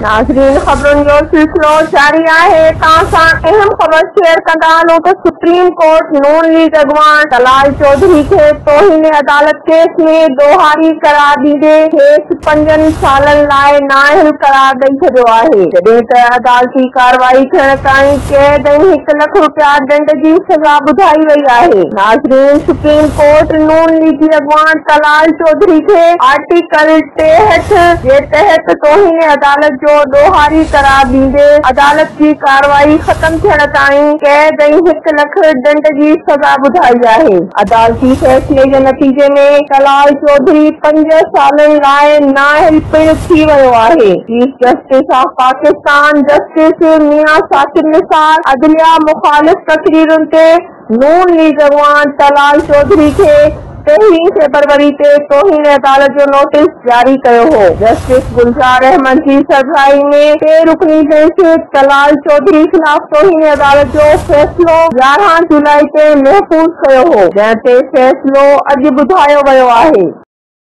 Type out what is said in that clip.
ناظرين خبرن جو سلسلو جاري آهي، توهان سان اهم خبر شيئر ڪندا هلون ته سپريم ڪورٽ نون ليگ اڳواڻ طلال چوڌري کي توهين عدالت ڪيس ۾ ڏوهاري قرار ڏيندي کيس پنجن سالن لاء نااهل قرار ڏئي ڇڏيو آهي، جڏهن ته عدالتي ڪارروائي ٿيڻ تائين قيد ۽ هڪ لک رپيا ڏنڊ جي سزا ٻڌائي وئي آهي. ناظرين سپريم ڪورٽ نون ليگي اڳواڻ طلال چوڌري کي آرٽيڪل 63 جي تحت توهين عدالت جو ڏوهاري قرار ڏيندي عدالت جي ڪارروائي ختم ٿيڻ تائين قيد ۽ هڪ لک ڏنڊ جي سزا ٻڌائي آهي. عدالتي فيصلي جي نتيجي ۾ طلال چوڌري پنج سالن لاء نااهل پڻ ٿي ويو آهي. Chief justice of Pakistan justice Mian Saqib Nisar عدليه مخالف تقريرن تي نون ليگ اڳواڻ طلال چوڌري کي پهرين فيبروري تي توهين عدالت جو نوٽيس جاري ڪيو هو. جسٽس گلزار احمد جي سربراهي ۾ ٽي رڪني بئنچ طلال چوڌري خلاف توهين عدالت جو فيصلو 11 جولائي تي محفوظ ڪيو هو، جنهن تي فيصلو اڄ ٻڌايو ويو آهي.